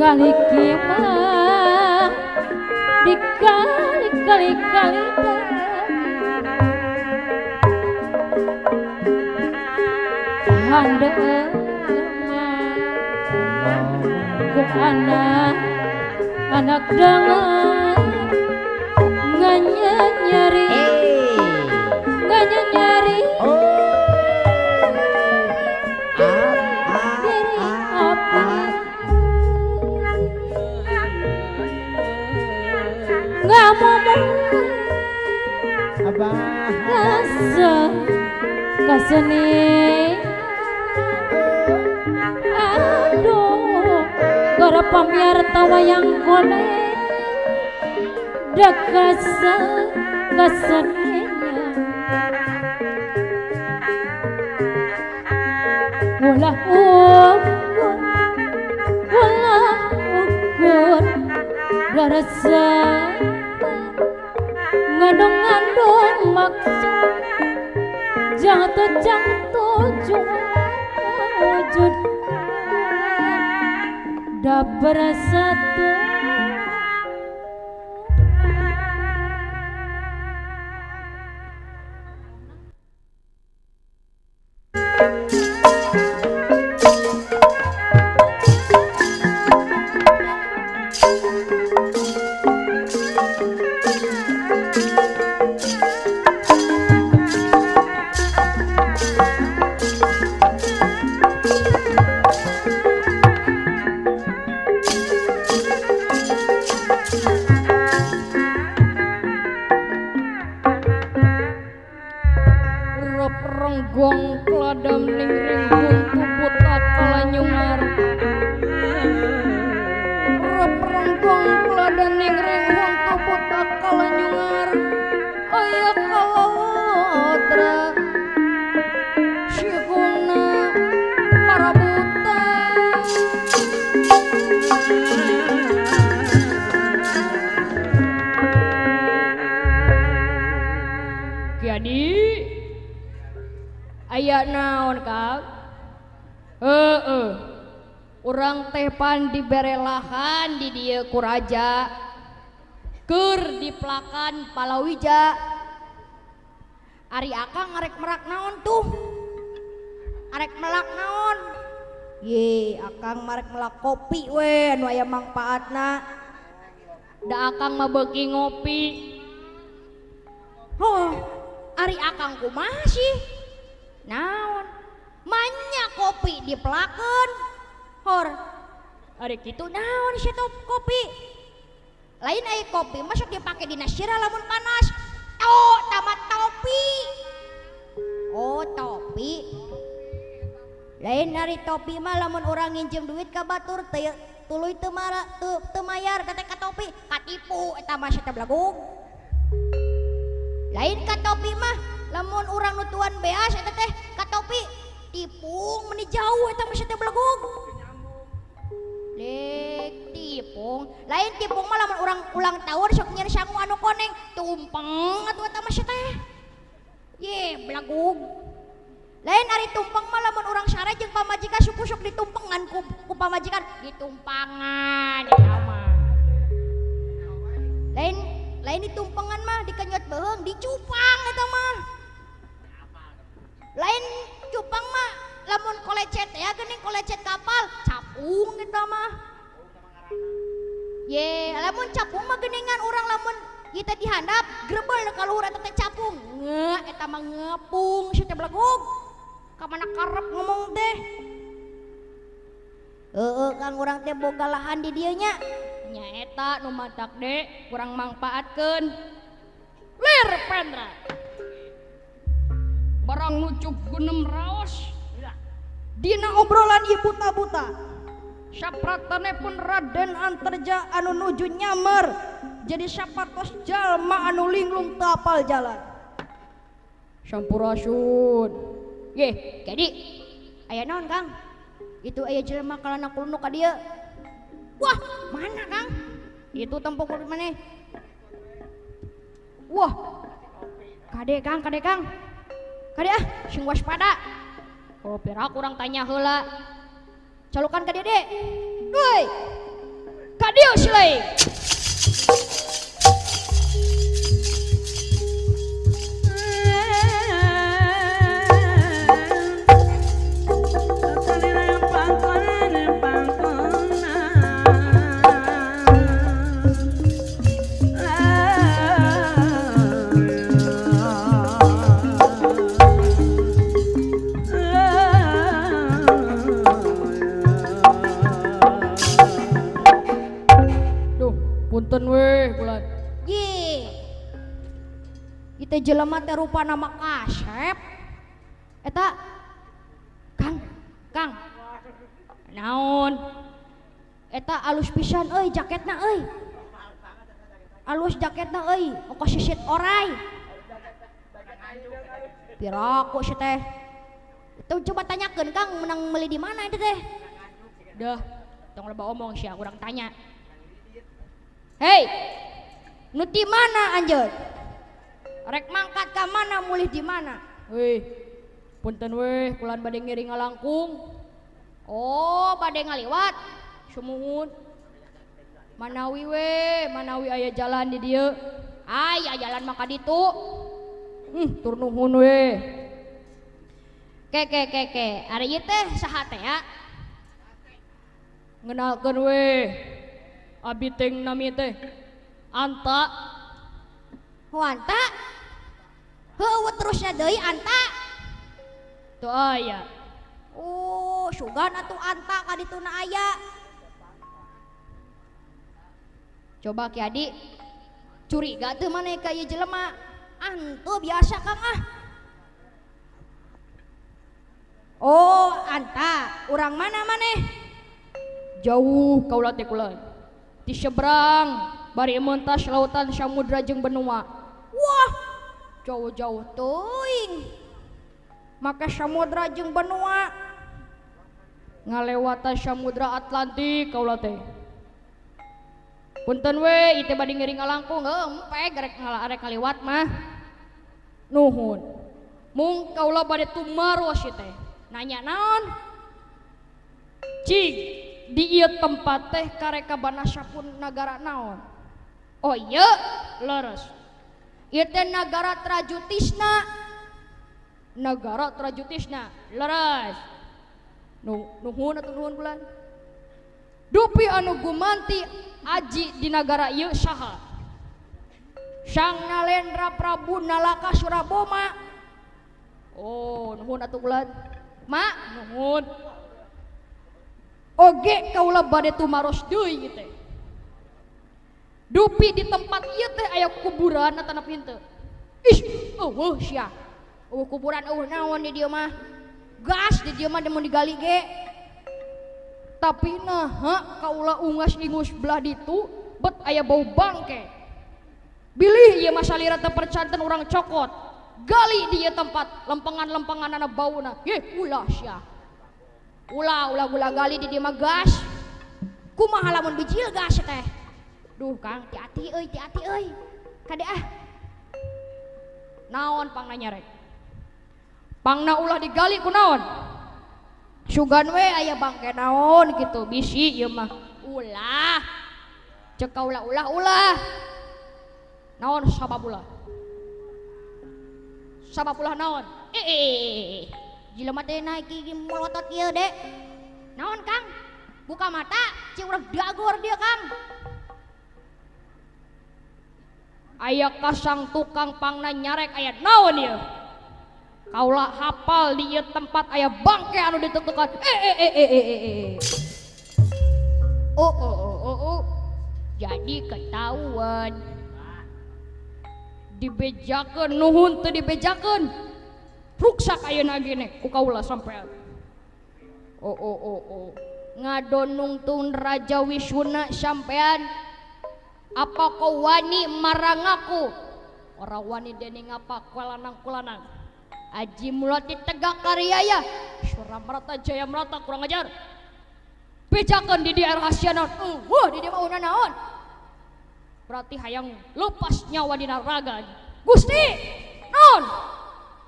Kali kima di kali kali kali ku anak anak dengar nganyanyari nganyanyari diri apa nggak mau rasa kaseni aduh gara pamiar tawayang kone dakasa kaseninya ulah ukur darasa ngandung-ngandung maksud jangan tujuh wujud da bersatu. Renggong kladam ning ring buntu buta kalanyungar. Rep renggong kladam ning ring buntu buta kalanyungar. Aya kalawatra siguna parabuta. Kiadi aya naon Kang? Heeh. Urang teh pan dibere lahan di dieu ku raja. Keur diplakan palawija. Ari akang arek merak naon tuh? Arek melak naon? Ye, akang marek melak kopi we anu aya mangpaatna. Da akang mah beuki ngopi. Huh, ari akang kumaha sih? Naon manya kopi dipelakeun hor ari kitu naon sih kopi lain aya kopi masuk dipake dina sirah lamun panas oh tamat topi oh topi lain ari topi mah lamun urang nginjem duit ka batur teu tuluy teu mara teu mayar teh ka topi katipu eta mah sia teh belagug lain ka topi mah lamun urang nutuan beas eta teh ka topi tipung meni jauh eta mah teh belegug. Lek tipung, lain tipung mah lamun urang ulang tahun sok nyeun sangu anu koneng tumpeng atuh eta mah teh. Ye belegug. Lain ari tumpeng mah lamun urang sare jeung pamajikan suku-suk ditumpengan ku pamajikan ditumpangan eta mah. Lain lain ditumpengan mah dikenyot beuheung dicupang eta mah. Lain cupang mah lamun kolecet ya geuning kolecet kapal capung eta mah. Ye, lamun capung mah geuningan urang lamun kita dihandap grebel ka luhur eta teh capung. Nge eta mah ngepung sia teh belegug. Ka mana karep ngomong teh. Heeh Kang urang teh boga lahan di dieu nya. Nya eta nu matak de kurang mangpaatkeun. Lir Pendra. Barang nucuk gunem raos dina obrolan ieu buta-buta sapratane pun Raden Antarja anu nuju nyamer jadi sapatos jalma anu linglung teu apal jalan. Sampurasun. Ye, jadi aya naon Kang? Itu aya jelema kalana kulunu ka dieu. Wah, mana Kang? Itu tempo kudu maneh. Wah. Kade Kang, kade Kang. Kade ah, sing waspada. Oh, pira kurang tanya heula. Calokan ka dede. Woi. Ka dieu silaing. Duh, punten weh bulan. Ye. Itu jelema teh rupana mah kasep. Eta Kang, Kang. Naon? Eta alus pisan euy jaketna euy. Alus jaketna euy, ongkos sisit orai. Piraku sih teh. Itu coba tanyakeun Kang, menang meuli di mana itu teh? Dah, tong loba omong sia, urang tanya. Hei, nu di mana anjeun? Rek mangkat ka mana mulih di mana? Weh, punten weh, kulan bade ngiring ngalangkung. Oh, bade ngaliwat. Sumuhun. Manawi weh, manawi aya jalan di dieu. Aya jalan mah ka ditu. Tur nuhun weh. Ke ke ke ke, ari ieu teh saha teh ya? Ngenalkeun weh. Abi teh nami teh Anta. Oh, Anta? Heueuh terusnya deui Anta. Teu aya. Oh, sugan atuh Anta ka dituna aya. Coba Ki Adi curiga teu maneh ka ieu jelema? Antu biasa Kang ah. Oh, Anta, urang mana maneh? Jauh kaula teh kula. Di seberang bari mentas lautan samudra jeung benua. Wah, jauh-jauh teuing. Make samudra jeung benua. Ngalewatan samudra Atlantik kaula teh. Punten we, ieu teh bade ngiring ngalangkung, heuh empeg rek arek ngaliwat mah. Nuhun. Mung kaula bade tumaros ieu teh. Nanya naon? Cing, di ieu tempat teh kareka banasapun nagara naon? Oh iya, leres. Ieu teh nagara Trajutisna. Nagara Trajutisna, leres. Nuhun atuh nuhun bulan. Dupi anu gumanti aji di nagara ieu saha? Sang Nalendra Prabu Nalaka Suraboma. Oh, nuhun atuh bulan. Ma, nuhun. Oge kaula bade tumaros deui ieu teh. Dupi di tempat ieu teh aya kuburan atana henteu? Ih, eueuh sia. Eueuh kuburan eueuh naon di dieu mah? Gas di dieu mah mun digali ge. Tapi naha kaula ungas-ingus belah ditu bet aya bau bangke. Bilih ieu mah salira teu percanten urang cokot. Gali di ieu tempat lempengan-lempenganana bauna. Yeh, ulah sia. Ulah ulah gula gali di dieu mah gas. Kumaha lamun bijil gas teh? Duh Kang, hati-hati euy, hati-hati euy. Kade ah. Naon pangna nyarek? Pangna ulah digali kunaon? Sugan we aya bangke naon gitu, bisi ieu mah. Ulah. Cek kaula ulah ulah. Naon sabab ulah? Sabab ulah naon? Jelema teh naik gigi molotot ieu dek. Naon Kang? Buka mata, cik urang dagor dia Kang. Aya kasang tukang pangna nyarek aya naon ieu? Kaula hafal di ieu tempat aya bangke anu ditentukan. Oh oh oh oh oh. Jadi ketahuan. Dibejakeun nuhun teu dibejakeun. Ruksak ayeuna ge ku kaula sampean. Oh oh oh oh. Ngadonungtung Raja Wisuna sampean. Apa kau wani marangaku? Ora wani dening apa kulanang-kulanang. Aji mulati tegak karyaya. Suramarata Jaya Merata kurang ajar. Bejakeun di dieu rahasia naon? Eueuh di dieu mah una naon? Berarti hayang lepas nyawa dina raga. Gusti, naon?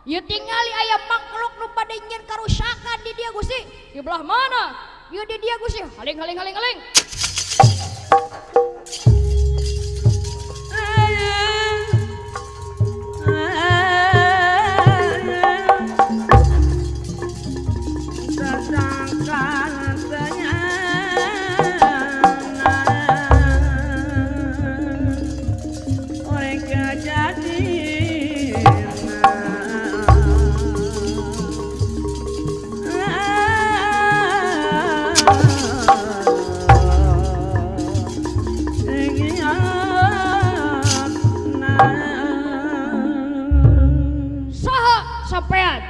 Ieu tingali aya makhluk nu bade nyieun karusakan di dieu Gusti. Di belah mana? Ieu di dieu Gusti. Haling haling haling haling. Saha sampean?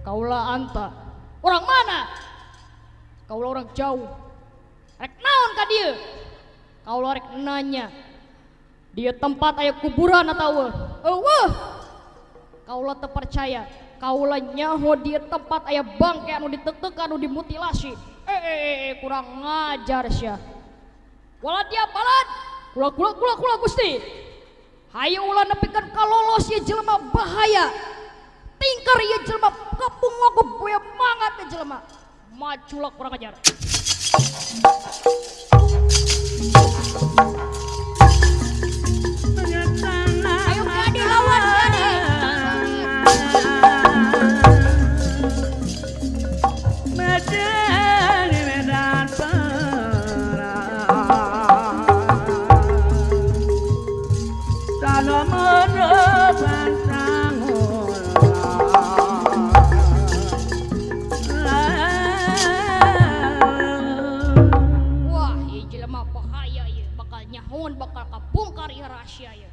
Kaula anta. Orang mana? Kaula orang jauh. Rek naon ka dieu? Kaula rek nanya. Dia tempat aya kuburan atau eueuh? Kaula teu percaya. Kaula nyaho dia tempat aya bangke anu ditetek anu dimutilasi. Kurang ngajar sia. Wala dia balad. Kula kula kula kula Gusti. Hayu ulah nepikeun kalolos ieu jelema bahaya. Tingkar ieu jelema kepung aku boya mangat ieu jelema. Majulah kurang ajar. Ayo Ki Adi lawan Ki Adi. Wah, ieu jelema bahaya ieu, bakal nyahoan bakal kabongkar ieu rahasia ieu.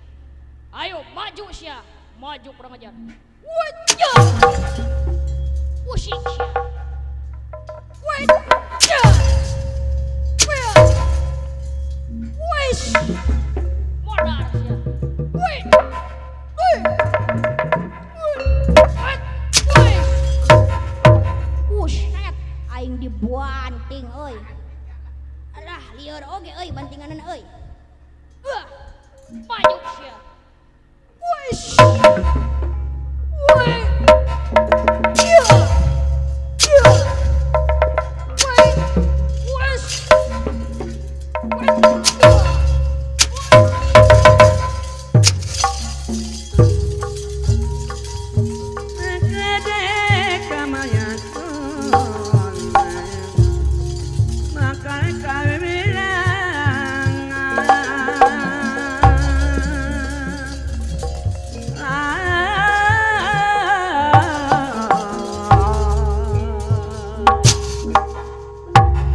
Ayo maju sia, maju kurang ajar. Wajah. Pusing sia. Wajah. Wah. Wis. Modar sia. Wih. Wih. Wih. Wih. Buset, aing dibanting euy. Alah, lieur oge euy bantinganan euy. Wah. Maju sia. Wis. Wih. Ya. Ya. Wih. Wis. Wih.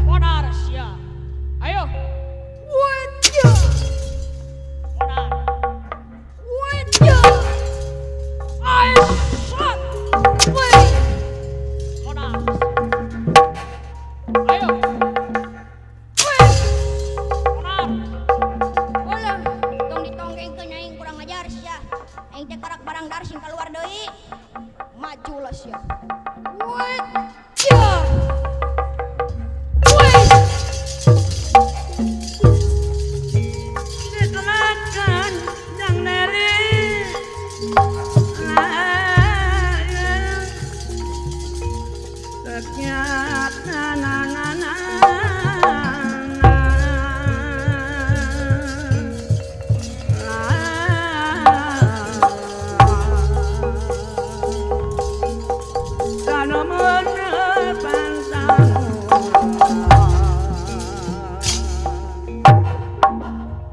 Modar sia. Ayo. Wajah. Modar. Wajah. Ayo. Sat. Wih. Modar. Ayo. Wih. Modar. Ulah, tong ditonggengkeun aing kurang ajar sia. Aing teh karak barang dar sing kaluar deui. Majulah sia. Wajah. Wih.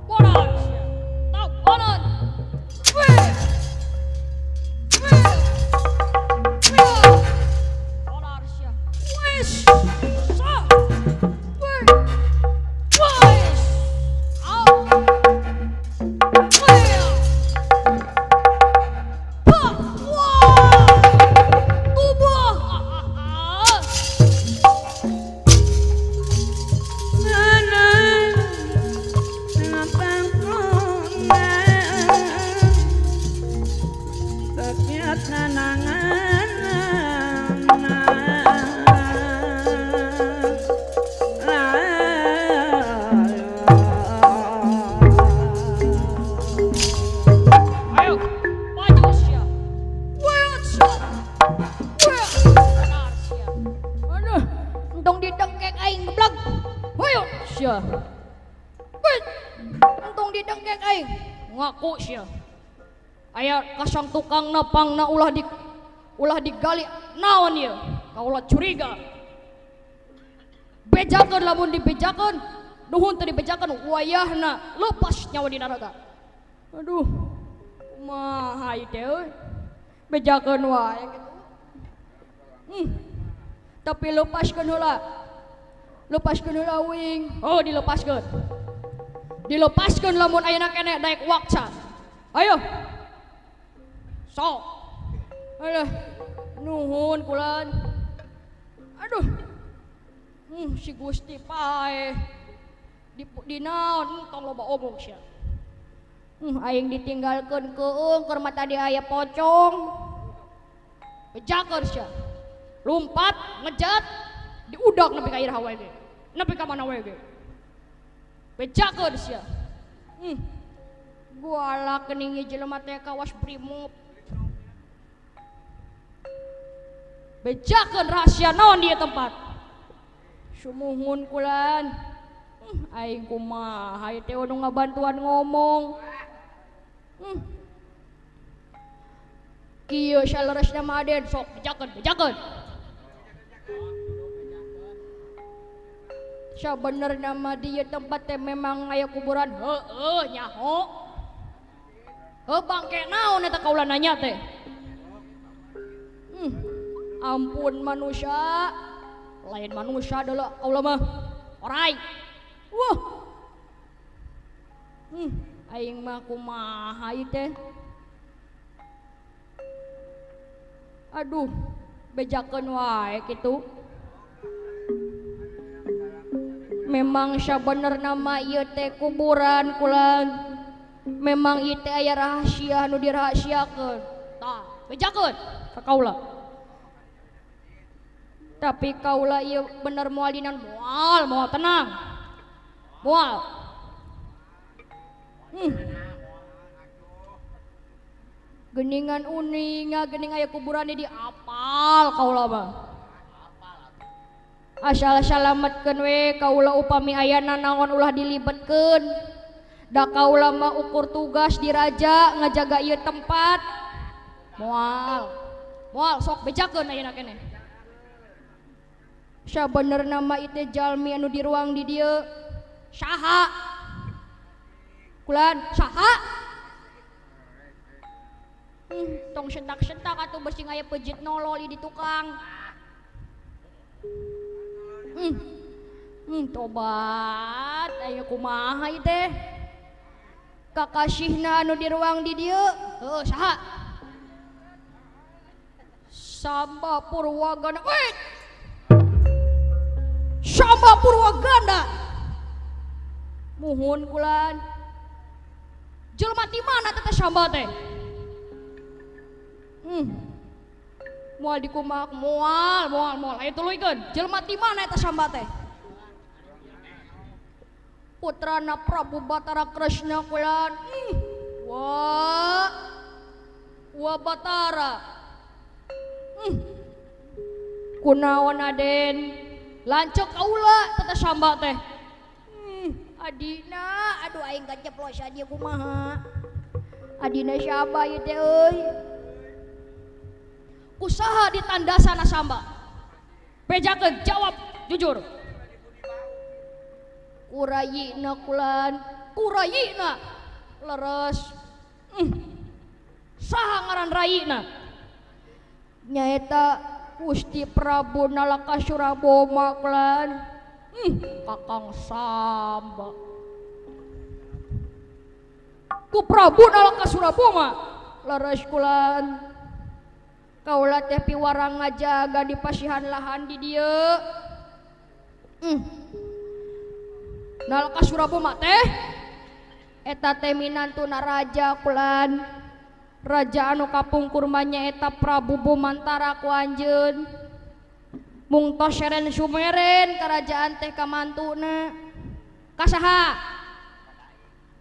Modar sia. Tau konon. Wih. Wih. Wih. Modar sia. Wis. Sa. Wih. Wis. Au. Wih. Pa. Wah. Tubuh. Ah, ah, ah. Ayo, maju sia. Wih. Wih. Benar sia. Aduh, entong didengkek aing geblek. Ayo sia. Untung didengkek aing. Ngaku sia. Aya kasang tukang napangna ulah digali naon ieu. Kaula curiga. Bejakeun lamun dibejakeun, nuhun teu dibejakeun wayahna lepas nyawa dina raga. Aduh. Kumaha ieu teh euy. Bejakeun wae kitu. Tapi lepaskeun heula. Lepaskeun heula uing. Oh, dilepaskeun. Dilepaskeun lamun ayeuna keneh daek wakca. Ayo. Sok. Alah, nuhun kulan. Aduh. Si Gusti pae. Di naon tong loba omong sia. Aing ditinggalkeun keung keur mah tadi aya pocong. Bejakeun sia. Lumpat, ngejat, diudak nepi ka iraha wae ge. Nepi ka mana wae ge. Bejakeun sia. Guala geuning ieu jelema teh kawas Brimob. Bejakeun rahasia naon di ieu tempat. Sumuhun kulan. Aing kumaha ieu teh nu ngabantuan ngomong. Kieu saleresna mah Aden sok bejakeun, bejakeun. Sabenerna mah di ieu tempat teh memang aya kuburan. Heueuh nyaho. Heuh bangke naon eta kaula nanya teh. Ampun manusia. Lain manusia deuleu kaula mah. Orai. Wah. Aing mah kumaha ieu teh. Aduh, bejakeun wae kitu. Memang sabenerna mah ieu teh kuburan kulan. Memang ieu teh aya rahasia nu dirahasiakeun. Tah, bejakeun ka kaula. Tapi kaula ieu bener moal dinan moal, moal tenang. Moal. Geningan uning, gening aya kuburan di apal kaula mah. Asal salametkeun we kaula upami aya nanaon ulah dilibetkeun. Da kaula mah ukur tugas di raja ngajaga ieu tempat. Moal. Moal sok bejakeun ayeuna keneh. Sabenerna mah ieu teh jalmi anu di ruang di dieu. Saha? Kulan saha? Tong sentak-sentak atuh beusi aya pejit nolol di tukang. Tobat aya kumaha ieu teh? Kakasihna anu di ruang di dieu. Heuh saha? Samba Purwaganda. Wait. Samba Purwaganda. Muhun kulan. Jelema ti mana teh Samba teh? Moal dikumaha moal moal moal aya tuluykeun. Jelema ti mana eta Samba teh? Putrana Prabu Batara Kresna kulan. Wah. Wah Batara. Kunaon Aden? Lanceuk kaula teh Samba teh. Adina, aduh aing kaceplosan ieu kumaha. Adina siapa ieu teh euy? Usaha ditandasana Samba. Bejakeun jawab jujur. Kurayina kulan, kurayina leres. Saha ngaran rayina? Nyaeta Gusti Prabu Nalaka Suraboma kulan. Kakang Samba. Ku Prabu Nalaka Suraboma leres kulan. Kaula teh piwarang ngajaga di pasihan lahan di dieu. Nalaka Suraboma teh eta teh minantuna raja kulan. Raja anu kapungkur mah nyaeta Prabu Bomantara ku anjeun. Mung tos seren sumeren karajaan teh kamantuna. Ka saha?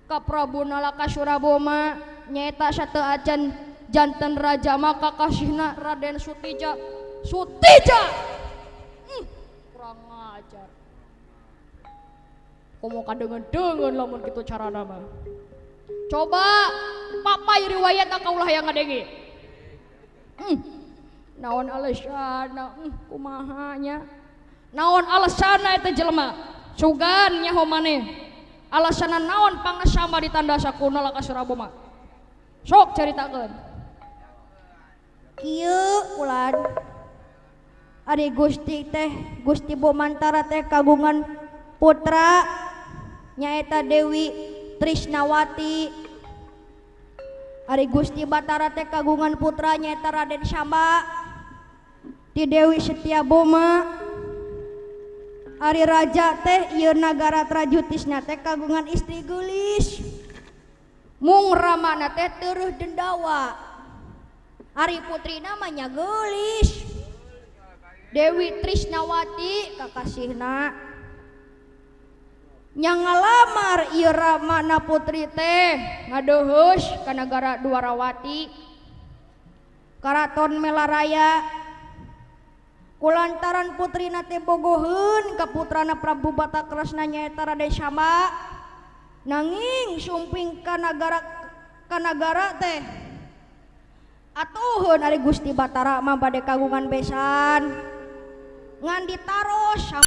Ka Prabu Nalaka Suraboma nyaeta sateu acan janten raja maka kasihna Raden Sutija. Sutija. Kurang ajar. Komo kadeungeun-deungeun lamun kitu carana mah. Coba papai riwayat kaulah yang ngadenge. Naon alasanna? Kumaha nya? Naon alasanna eta jelema? Sugan nyaho maneh. Alasanna naon pangasamba ditanda sakuna ka Suraboma? Sok caritakeun. Kieu ulan. Ari Gusti teh Gusti Bomantara teh kagungan putra nyaeta Dewi Trisnawati. Ari Gusti Batara teh kagungan putra nyaeta Raden Samba ti Dewi Setiaboma. Ari raja teh ieu nagara Trajutisna teh kagungan istri geulis. Mung ramana teh teureun dendawa. Ari putrina mah nya geulis. Dewi Trisnawati kakasihna nya ngalamar ieu ramana putri teh ngadeuheus ka nagara Dwarawati Karaton Melaraya kulantaran putrina teh bogoheun ka putrana Prabu Batakresna nyaeta Raden Samba nanging sumping ka nagara teh atuheun ari Gusti Batara mah bade kagungan besan ngan ditaros.